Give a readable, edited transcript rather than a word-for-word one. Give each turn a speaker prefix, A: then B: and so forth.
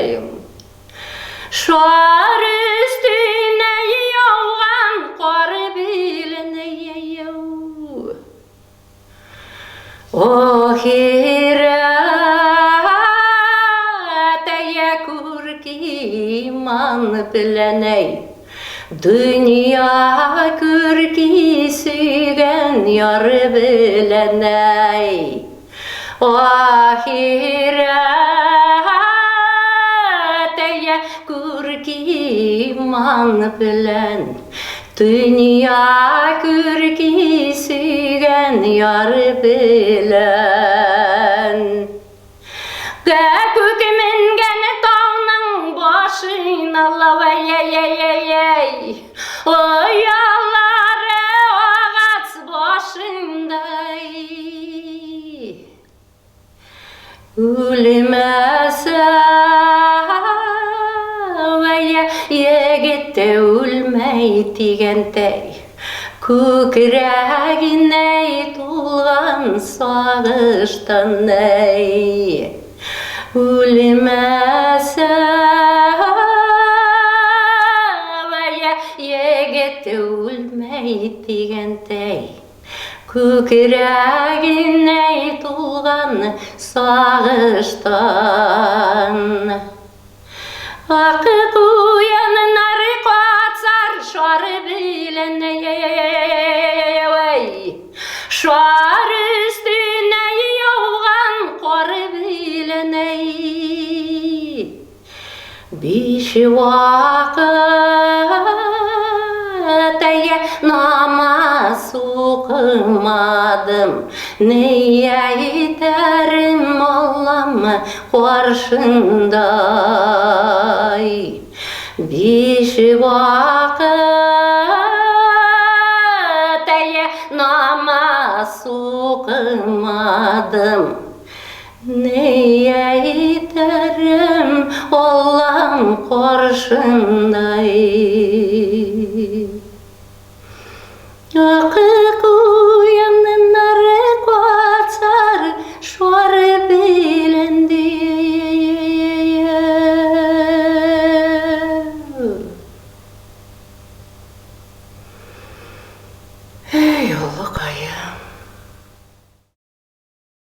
A: Ходаем. Шар өстенә яуган кар белән Ахирәт әйә күрки иман белән әй. Дөнья күрки сөйгән яр белән әй. Ахирәт әйә күрки иман белән. Дөнья күрки сөйгән яр белән. Күк менгән тауның башына лавай-яй-яй-яй. Оялары агач башындай. Үлмәсә егет үлмәй дигәндәй. Күкрәгенә тулган сагыштан әй. Үлмәсә егет үлмәй дигәндәй. Күкрәгенә тулган сагыштан. Ак куяннар кацар шар белән Шар өстенә яуган кар белән Биш вакыт әйә намаз укымадым, Ни әйтәрем Аллам каршында? Биш вакыт әйә намаз укымадым, Ни әйтәрем Аллам каршында? Акыл